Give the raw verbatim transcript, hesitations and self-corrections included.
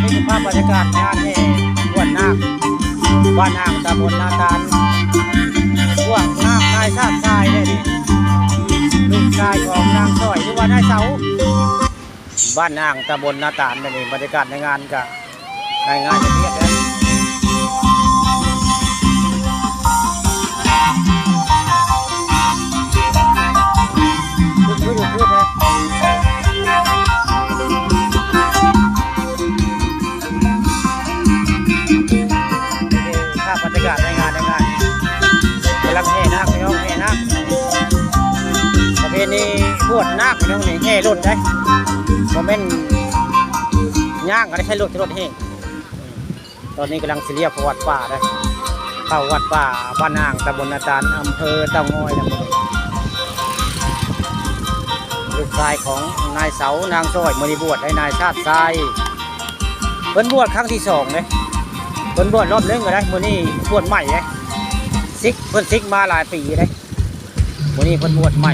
นี่คือภาพบรรยากาศงานแห่บวชนาค บ้านอ่างตำบลนาตาล พวกนาคนายชาติชายเนี่ยนี่ ลูกชายของนางสร้อยหรือว่านายเสา บ้านอ่างตำบลนาตาลเนี่ยนี่ บรรยากาศในงานก็ง่ายๆเรียบๆเลย ภาพบรรยากาศในงาน ในงาน กำลังแห่นาคพี่น้อง แห่นาค ประเพณีบวชนาคพี่น้องนี่ แห่รถได้ บ่แม่นย่างก็ได้ ใช้รถ รถแห่ ตอนนี้กำลังสิเลี้ยวเข้าวัดป่าได้ เข้าวัดป่าบ้านอ่างตำบลนาตาล อำเภอเต่างอยนะ ลูกชายของนายเสานางสร้อย มื้อนี้บวชให้นายชาติชาย เพิ่นบวชครั้งที่สองเลย เพิ่นบวชรอบหนึ่งก็ได้ มื้อนี้บวชใหม่เลย ศึก เพิ่นศึกมาหลายปีเลย มื้อนี้เพิ่นบวชใหม่